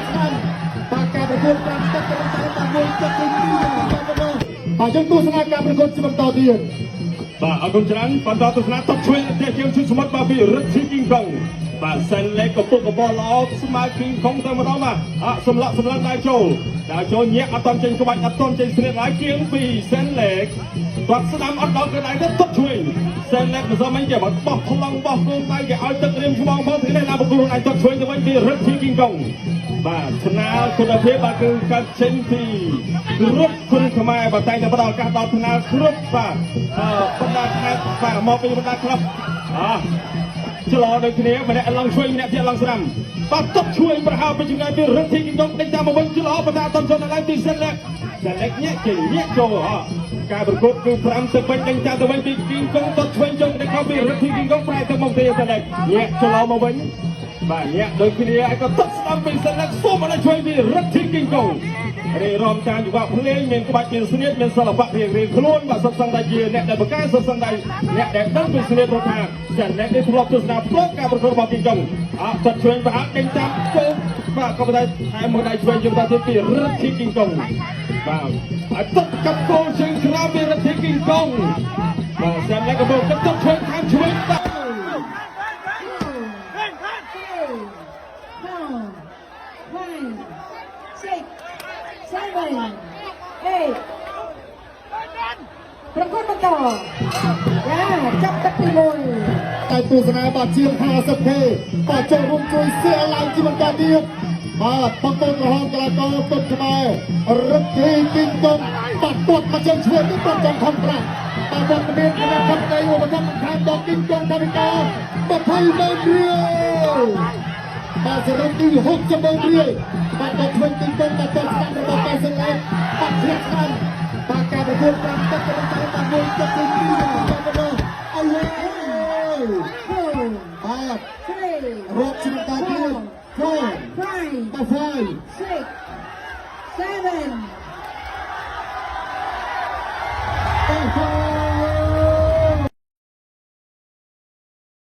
ក់ស្ដាំបាទការប្រកួត5ទឹកទៅតាមមួយទឹកទី2បាទបាទយើងទស្សនាការប្រកួតជាបន្តទៀត។ បាទអរគុណច្រើនបន្តទស្សនាតបឆ្វេងផ្ទះជាងឈុតសមុទ្របាទពីរិទ្ធីគីងកុងបាទសែនលេខកំពុកកបល្អស្មើគីងកុងតែម្ដងបាទអសម្លាក់សម្លឹងដើរចូលដើរចូលញាក់អត់តចេញក្បាច់អត់តចេញស្នៀតឡើយគៀងពីសែនលេខគាត់ស្ដាំអត់ដល់កន្លែងទៅតបឆ្វេងសែនលេខមិនសមអីគេបាទបោះខ្លងបោះគោលដៃគេឲ្យទឹករៀមច្បងផងទីនេះណាបកគោលឯងតបឆ្វេងទៅវិញពីរិទ្ធីគីងកុងបាទស្នាលគុណភាពបាទគឺកាត់ចេញពីគ្រប់គុណខ្មែរបាទតែងតែផ្ដល់ឱកាសដល់ថ្នាលគ្រប់បាទអឺបណ្ដាខេត្តបាទមកពីបណ្ដាក្លឹបអឆ្លោដូចគ្នាម្នាក់ឡងឆ្វេងម្នាក់ទៀតឡងស្ដាំបាទតុកឆ្វេងប្រហើពីចម្ងាយពីរិទ្ធីគីងកុងដេញតាមមកវិញឆ្លោបណ្ដាតំជនដល់ទីសិនលេសិនលេញាក់ចេញញាក់ចូលអការប្រកួតគឺ5ទៅវិញដេញតាមទៅវិញពីគីងកុងតុកឆ្វេងចូលដេញខំពីរិទ្ធីគីងកុងប្រែទៅមកទីសិនលេញាក់ឆ្លោមកវិញបាទញាក់ដូចគ្នាហើយក៏ទឹកស្ដាំពីសិនលេសូមអរជួយពីរិទ្ធីគីងកុងរៀបរំតាមយុវភ្លេងមានក្បាច់មានស្នៀតមានសិល្បៈរៀងរៀងខ្លួនបាទសុទ្ធសឹងតែជាអ្នកដែលបកកែសុទ្ធសឹងតែអ្នកដែលដឹងពីស្នៀតព្រោះថាសិនលេនេះធ្លាប់ទស្សនាផ្ទាល់ការប្រកួតរបស់គីងកុងអត់ចាត់ឆ្វេងប្រហាក់ដេញតាមចូលបាទក៏ប៉ុន្តែថែមមួយដៃឆ្វេងយកទៅទៀតពីរិទ្ធីគីងកុងបាទឲ្យទឹកកាប់គោលជើងក្រោមពីរិទ្ធីគីងកុងបាទសិនលេកំពុងទឹកឆ្វេងថែមឆ្វេងបាទ Three, four, five, six, seven, eight. ប្រកួតបន្តយ៉ាចាប់ទឹកទី1 តែទស្សនាបាទជាង 50K បាទចូលរួមជួយសៀឡើងជាបន្តទៀតបាទបងប្អូនក្រហមកីឡាករពុតខ្មែររិទ្ធីគីងកុងបាទទាត់មកជើងឆ្វេងនេះទាត់ចំខំប្រាក់បាទវត្តមានគណៈកម្មការឧបត្ថម្ភបន្ថែមដល់គីងកុងតាវិកា20ម៉ឺនរៀលបាទសរុបគឺ60ម៉ឺនរៀលបាទដល់ឆ្វេងគីងកុងបាទទាត់ស្ដាំរបស់ប៉ែសិនឡេបាទធ្លាក់ស្ដាំបាទការប្រកួត5ទឹកទៅតាមមួយទឹកទី2បាទអើយ Four, បាទ three, រាប់ជាបន្តទៀត4 five, បាទ5 six, seven,